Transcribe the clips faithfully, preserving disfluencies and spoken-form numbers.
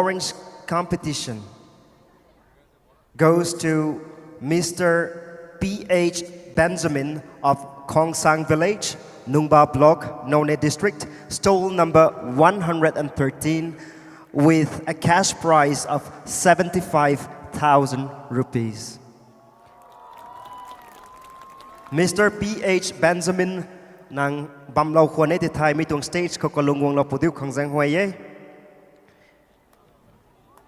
Orange competition goes to Mister P H Benjamin of Khongsang Village, Nungba Block, Noney District, stall number one hundred and thirteen, with a cash prize of seventy-five thousand rupees. Mister P H Benjamin, nang bamlou khwan e ti thei mi tuang stage khou kalung guanglou pu diu khang zaeng huay e.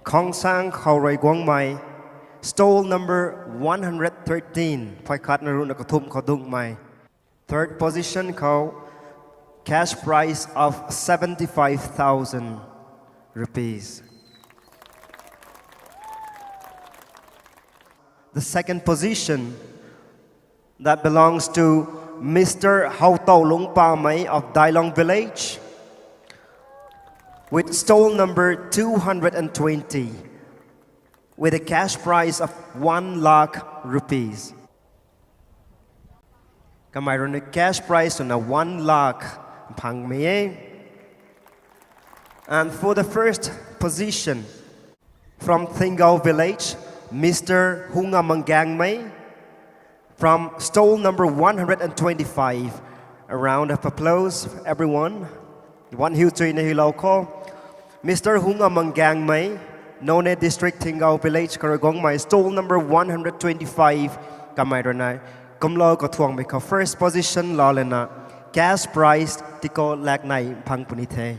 Khongsang khou rui guangmei, stall number one hundred thirteen, phay khatna ruhna kathumh khou dungmei. Third position khou, cash prize of seventy-five thousand rupees. The second position that belongs to Mister Hautau Lungpamei of Dailong Village, with stall number two hundred and twenty, with a cash prize of one lakh rupees. Kamei rui na cash prize swna one lakh phangmei e. And for the first position, from Thingau Village, Mister Hunga Manggangmei, from stall number one hundred and twenty-five. A round of applause, everyone. One hiu chuina hiulou kho. Mister Hunga Manggangmei, Noney District, Thingau Village khou rui guangmei, stall number one hundred twenty-five, kamei rui na kumlou kathuangmei khou first position laa lana cash prize tiko lakh nei phang puni the.